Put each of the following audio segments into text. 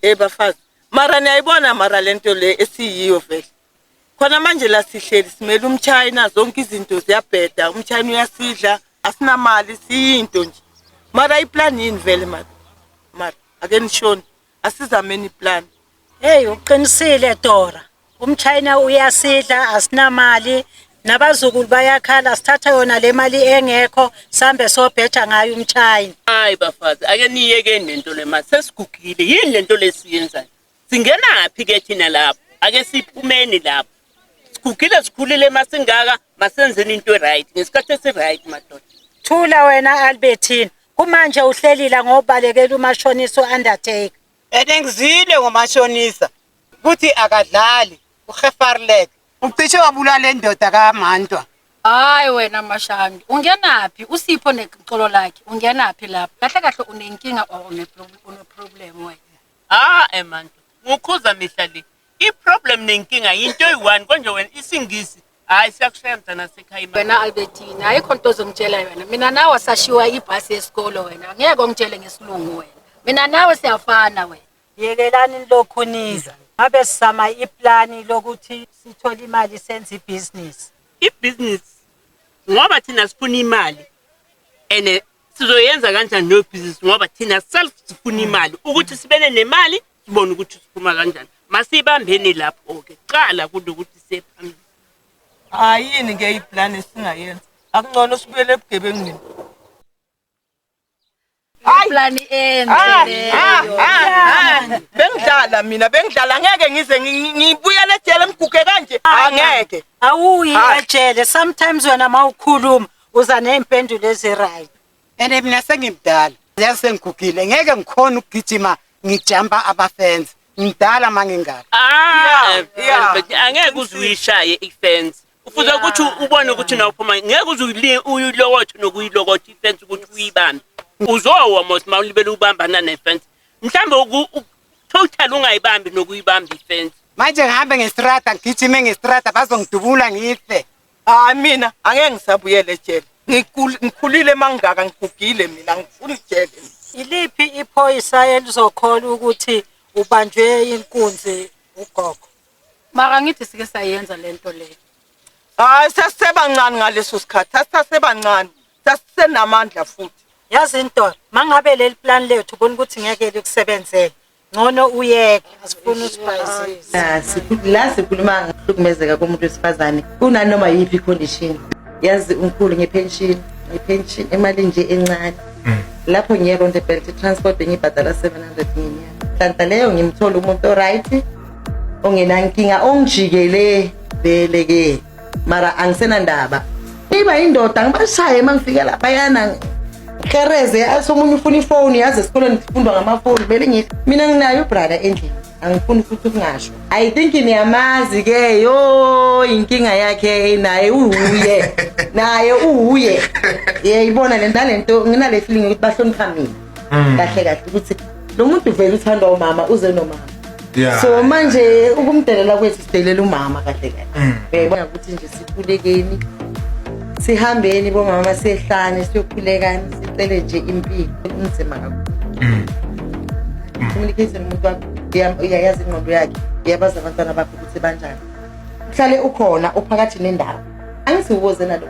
Hey bafazi, mara niyayibona mara lento le esiyiyo vele. Khona manje la sihleli simele umchina zonke izinto ziyabheda, umchina uyasidla, asinamali siyinto nje. Mara iplan yini vele mara? Mara ake nishoni, asizameni iplan. Hey uqinisile Dora. Umchina uyasidla asinamali nabazukulu bayakhala sithatha yona le mali engekho sambe sobheja ngayo umchina. Hayi bafazi, ake niyekeni lento le mali. Sesigugile. Yini lento lesiyenzayo? Singenaphi ke thina lapho? Ake siphumeni lapho. Sigugile sikhulile masingaka, masenzeni into e-right ngesikhathi esi-right madoda. Thula wena Albertine. Kumanje uhleli la ngobalekela umashonisa u-Undertaker. Ene ngizwile ngomashonisa ukuthi akadlali uGevaarlijk. Ucishe wabulala indoda kaMantwa. Hayi wena Mashandu, ungenaphi uSipho nexolo lakhe? Ungenaphi lapho? Kahle kahle unenkinga or une-problem wena? Ah emantu, ngukhuza mihla le. I-problem nenkinga yinto eyi-one konje wena isingisi. Hayi siyakushaya mntana sekhaya imali. Wena Albertine, ayikho into ozongitshela yona. Mina nawe sashiwa ibhasi yesikolo wena. Angeke ungitshele ngesilungu wena. Mina nawe siyafana wena. Yekelani lokhu niza. Ngabe sizama iplani lokuthi sithole imali senze ibhizinisi. Ibhizinisi ngoba thina sifuna imali and sizoyenza kanjani leyo bhizinisi ngoba thina self sifuna imali ukuthi sibene nemali sibone ukuthi siphuma kanjani. Masibambeni lapho-ke qala kunokuthi siye phambili. Hayi yini ke iplan esingayenza? Akungcono sibuyele ebugebengwini. Iplani enhle leyo. Bengidlala mina, bengidlala ngeke ngize ngibuyele ejele ngiguge kanje. Angeke. Awuyi Hayi. ejele sometimes wena mawukhuluma uza ney'mpendulo ezi-right. Ene mina sengimdala. Yazi sengigugile ngeke ngikhona ukugijima ngijampa abafensi. Ngidala mangingaka. Ah, Yeah, yeah. angeke uze uyishaye ifence. Ufuze ukuthi ubone ukuthi nawe uphuma ngeke uze uyilokothe nokuyilokotha ifence ukuthi uyibambe. Uzowa mos mawulibele ubambana nefence. Mhlambe total ungayibambi nokuyibamba ifence. Manje ngihambe ngestrata ngigijime ngestrata bazongidubula ngife. Hayi mina angeke ngisabuyele ejele. Ngikhulile mangaka ngigugile mina ngifuna ijele. Iliphi iphoyisa elizokholwa ukuthi ubanjwe inkunzi ugogo? Mara ngithi sike sayenza lento leyo. Hayi sasisebancane ngaleso sikhathi, sasisebancane. Sasisenamandla futhi. Yazi into, mangabe leli plan lethu ubona ukuthi ngeke likusebenzele, ngcono uyeke, asifuni usibhayisise. La sikhuluma ngokuhlukumezeka komuntu wesifazane kunanoma yiphi condition. Yazi umkhulu ngepension, ngepension imali nje encane. Lapho ngiye Rondebult transport bengibhadala 700 ngenyanga. Nhlanhla leyo ngimthola umuntu oright ongenankinga ongijikele vele ke mara angisenandaba. Iba indoda ngibashaye mangifika laphayana ngihereze athi omunye ufuna ifoni yazi esikoleni kufundwa ngamafoni vele ngithi mina nginayo ubrother endlini angifuni futhi ukungasho. I think niyamazi ke yo inkinga yakhe naye uhuye naye uhuye yayibona le nalento nginale feeling ukuthi bahlonipha mina kahle kahle ukuthi lo muntu vele uthandwa umama uze nomama. So manje ukumdelela kwethu sidelela umama kahle kahle. Uyayibona ukuthi nje sikhulekeni sihambeni bomama siyehlane siyokhulekani sicele nje impilo kunzima kakhulu. Communicate nomuntu wakho uyayazi ingqondo yakhe uyabazi abantwana bakho ukuthi banjani. Uhlale ukhona uphakathi nendawo. Angithi uwoze nalo.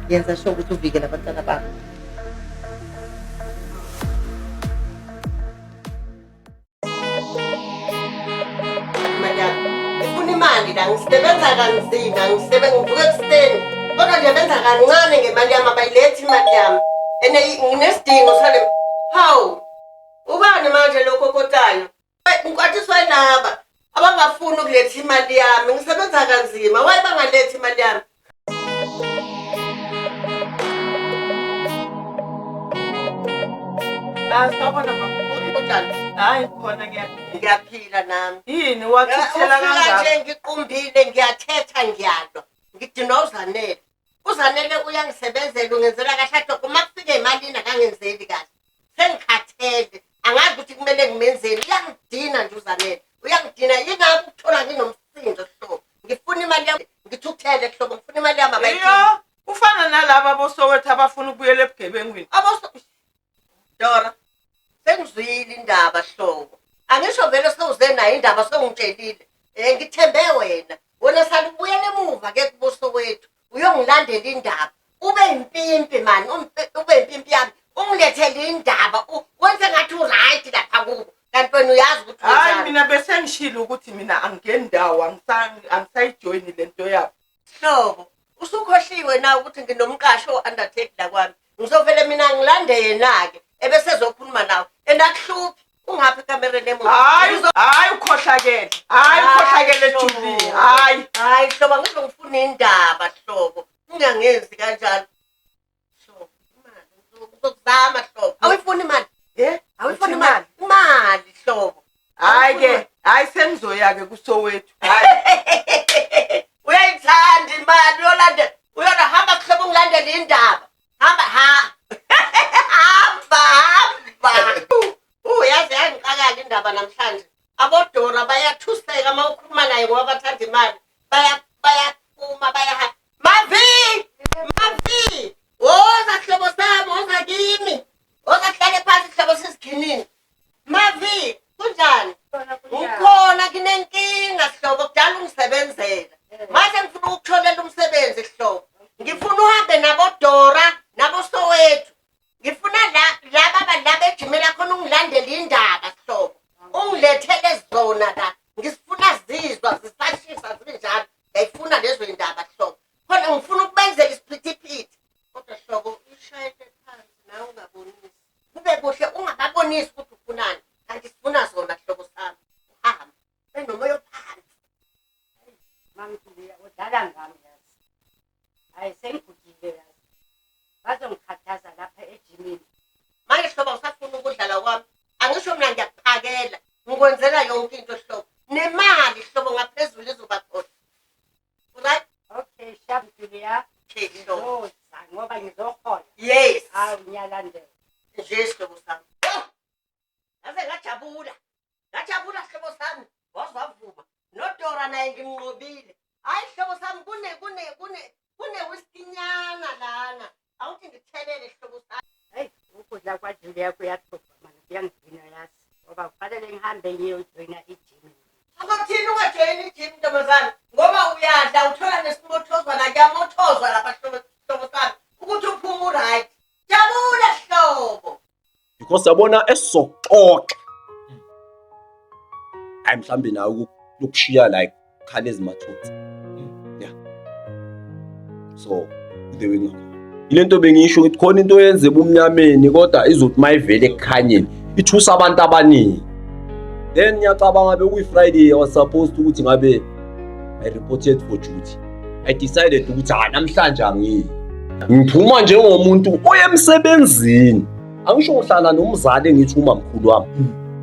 Yenza sure ukuthi uvikele abantwana bakho. Madam, ngifuna imali la ngisebenza kanzima ngisebenza ngivuka ekuseni kodwa nje benza kancane ngemali yami abayilethi imali yami and nginesidingo sale hawu ubani manje lokho okotayo ngikwatiswa yilaba abangafuni ukuletha imali yami ngisebenza kanzima why bangalethi imali yami Sawubona mama. Kunjani? Hayi khona ngiyaphila. Ngiyaphila nami. Yini wathuthela Ufika kangaka? nje ngiqumbile ngiyathetha ngiyalwa. Ngidinwa uZanele. Uzanele uyangisebenzela ungenzela kahle athi uma kufika emalini akangenzeli kahle. Sengikhathele. Angazi ukuthi kumele ngimenzeni. Uyangidina nje uZanele. Uyangidina yingakho ukuthola nginomsindo hlobo. Ngifuna imali yami ngithukuthele hlobo ngifuna imali yami abayidingi. Iyo, ufana nalaba boSoweto abafuna ukubuyela ebugebengwini. Aboso Dora, sengizwile indaba hlobo. Angisho nayo indaba sewungitshelile. Ngithembe wena. Wena sala ubuyela emuva ke kubuso wethu. Uyongilandela indaba. Ube impimpi man, ube impimpi yami. Ungilethele indaba. Wenze ngathi uright lapha kubo. Kanti wena uyazi ukuthi Hayi wenzani. mina bese ngishilo ukuthi mina angingeni ndawo angisayijoyini lento yabo. Hlobo, usukhohliwe na ukuthi nginomqasho o-undertake la kwami. Ngizovele mina ngilande yena-ke ebese ezokhuluma nawe. And akuhluphi, ungaphi ekamereni emuva. Hayi hayi ukhohlakele. Hayi ukhohlakele Julie. Hayi. Hayi Hlobo, angize ngifune indaba Hlobo. Ungangenzi kanjalo. Hlobo, imali ngizokuzama Hlobo. Awuyifuni imali? Eh? Awuyifuni imali? Imali Hlobo. Hayi ke, hayi sengizoya ke kuSoweto. Hayi. Uyayithanda imali uyolandela uyona hamba kuhlobo ungilandela indaba. Hamba ha. Hamba hamba. Uyazi yangixakaka indaba namhlanje. Abodora bayathuseka uma ukhuluma naye ngoba bathanda imali. Bayaphuma bayahamba. Mavi! Mavi! Woza hlobo sami, woza kimi. Woza hlale phansi hlobo sisigcinini. Mavi, kunjani? Ngikhona nginenkinga hlobo kudala ungisebenzela. Manje ngifuna ukukutholela umsebenzi hlobo. Ngifuna uhambe nabodora naboSoweto. Ngifuna laba laba ejimela khona ungilandele indaba hlobo. Ungilethele zona la. Ngisifuna zizwa zisashisa zinjalo. Ngiyayifuna lezo indaba hlobo. Khona ngifuna ukubenzela isiphithiphithi. Kodwa hlobo ushayele phansi nawe ungabonisi. Kube kuhle ungababonisi ukuthi ufunani. Kanti sifuna zona hlobo sami. Uhambe. Benomoya ophansi. Mamjulia udlala ngami yazi. Hayi sengigugile yazi. Bazongikhathaza lapha ejimini. Manje hlobo usafuna ukudlala kwami. Angisho mina ngiyakuphakela. Ngikwenzela yonke into hlobo. Nemali hlobo ngaphezulu izoba khona. Right? Okay, sharp Julia. Okay, hlobo. Ngizoza ngoba ngizohola. Yes. Hawu ngiyalandela. Nje sihlobo sami. Oh! Ngaze ngajabula. Ngajabula sihlobo sami. Waze wavuma. Nodora naye ngimnqobile. Hayi sihlobo sami kune whisky-nyana lana. Awuthi ngithelele sihlobo sami. Hey, ukudla kwaJulia kuyahlupha mani, kuyangidina yazi. Ngoba kufanele ngihambe ngiyojoyina ijimi. Uzothini ungajoyini ijimi ntombazane? Ngoba uyadla uthola nesimothozwana kuyamothozwa lapha sihlobo sami. Ukuthi uphume uright. Jabula sihlobo. Because yabona esizoxoxa. Hayi mhlambe nawe ukushiya like khala ezimathonsi. Yeah. So the way ngakho. Ilento bengisho ukuthi khona into oyenze ebumnyameni kodwa izothi mayivele ekukhanyeni ithusa abantu abaningi. Then ngiyacabanga bekuyi Friday I was supposed ukuthi ngabe I reported for duty. I decided ukuthi ha namhlanje angiyi. Ngiphuma njengomuntu oya emsebenzini. Angisho ngihlala nomzali engithi umamkhulu wami.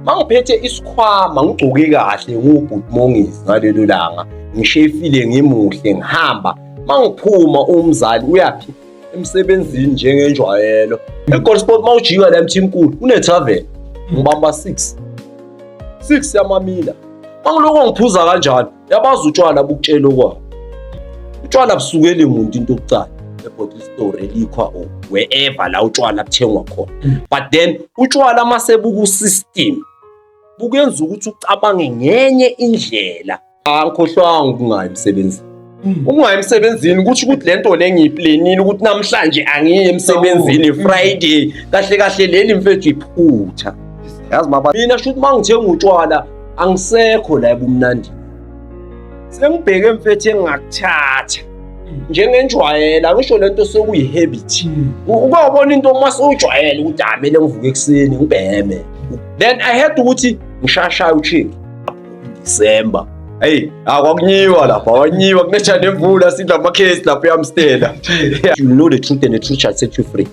Mangiphethe isikhwama ngigcoke kahle ngubhuti Mongezi ngalelo langa. Ngishefile ngimuhle ngihamba. Mangiphuma umzali uyaphi emsebenzini njengenjwayelo. eGold Sport mawujika la eMthimkhulu une travel. Ngibamba 6. 6 yamamila. Mangiloko ngiphuza kanjalo yabaza utshwala bukutshela okwabo. Utshwala busukele umuntu into yokucala. Ebottle store elikhwa or wherever la utshwala buthengwa khona. But then utshwala masebuku system bukuyenza ukuthi ucabange ngenye indlela. Angikhohlwanga ukungayi emsebenzini. Ukungayi emsebenzini kusho ukuthi lento le ngiyiplanile ukuthi namhlanje angiye emsebenzini Friday. Kahle kahle leli mfethu iphutha. Yazi baba mina shuthi mangithenga utshwala angisekho la ebumnandi. Sengibheke mfethu engakuthatha. Njengenjwayela ngisho lento sekuyihabit. Ukubona into uma sewujwayele ukuthi amele ngivuke ekuseni ngibheme. Then I had ukuthi ngishashaya uchick. December. Hey, akwakunyiwa lapha, akunyiwa kunetha nemvula sidla amakhesi lapha eAmsterdam. You know the truth and the truth shall set you free.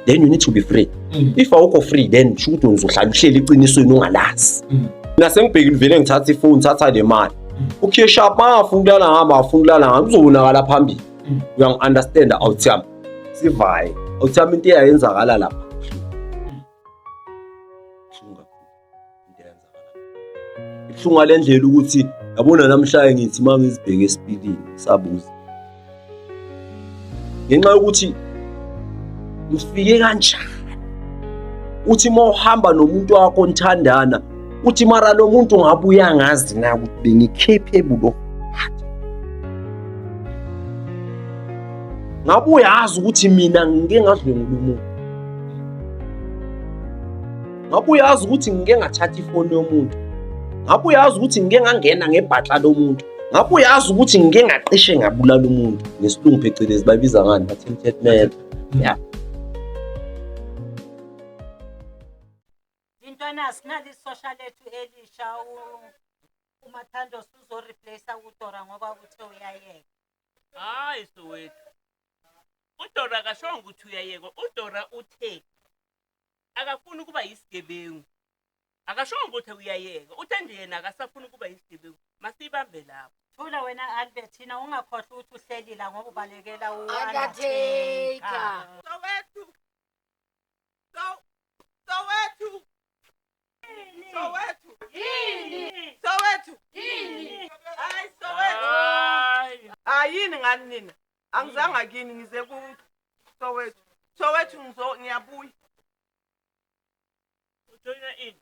Then you need to be free. If awukho free then sho ukuthi uzohlala uhleli iqinisweni ungalazi. Mina sengibhekile vele ngithatha ifoni ngithatha le mali. Ukhiye sharp mangafuna ukulala ngami afuna ukulala ngami uzobonakala phambili. Uyangi-understand awuthi yami. Sivaye. Awuthi yami into eyayenzakala lapha. Buhlungu kakhulu into eyenzakala. Ibuhlungu ngale ndlela ukuthi yabona namhlanje ngithi uma ngizibheke esipilini sabuza. Ngenxa yokuthi ngifike kanjani uthi uma uhamba nomuntu wakho nithandana Uthi mara lo muntu ngabe uyangazi na ukuthi bengi-capable of what? Ngabe uyazi ukuthi mina ngike ngadlwengula umuntu? Ngabe uyazi ukuthi ngike ngathatha ifoni yomuntu? Ngabe uyazi ukuthi ngike ngangena ngebhatla lomuntu? Ngabe uyazi ukuthi ngike ngaqishe ngabulala umuntu? Ngesilungu phecelezi babiza ngani? Attempted murder. Yeah. Intwana sinali isosha lethu elisha uMathando uzoreplace uDora ngoba uthe uyayeka. Hayi Soweto. UDora akashongo ukuthi uyayekwa. UDora uthe akafuni ukuba yisigebengu. Akashongo ukuthi uyayeka. Uthe nje yena akasafuni ukuba yisigebengu. Masiyibambe lapho. Thula wena Albertina ungakhohlwa ukuthi uhleli la ngoba ubalekela Undertaker. Soweto. Soweto. Soweto. Yini? Soweto. Yini? Hayi Soweto. Hayi. Hayi yini ngani nina? Angizange kini ngize ku Soweto. Soweto ngizo ngiyabuya. Ujoyina ini?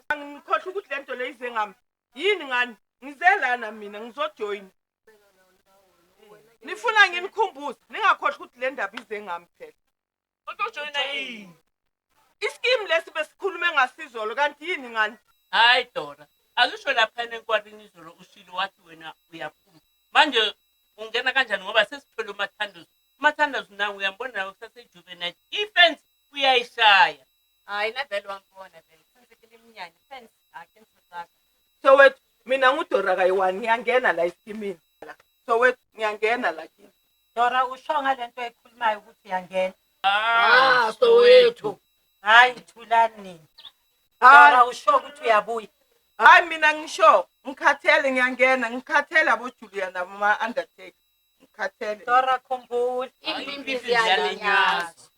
Angikhohlwa ukuthi lento le ize ngami. Yini ngani? Ngize lana mina ngizojoyina. Nifuna nginikhumbuze, ningakhohlwa ukuthi le ndaba ize ngami phela. Uzojoyina ini? Iskimu lesi besikhulume ngasizolo kanti yini ngani? Hayi Dora. Akusho laphana enkwarini izolo ushilo wathi wena uyaphuma. Manje ungena kanjani ngoba sesithole uMathandazo. UMathandazo nawe uyambona nawe kusase-juvenile. Ifence uyayishaya. Hayi na vele wangibona vele. Senzekile iminyanya. Fence akensizaka. Soweto, mina nguDora kayi-one ngiyangena la esikimini. Soweto, ngiyangena la kini. Dora usho ngalento oyikhulumayo ukuthi uyangena. Ah, Soweto. Hayi thulani nina. Hayi, Dora usho ukuthi uyabuya. hayi mina ngisho ngikhathele ngiyangena ngikhathele aboJulia naboma-Undertaker. Ngikhathele. Dora khumbula. Impimpi ziyalanyaza.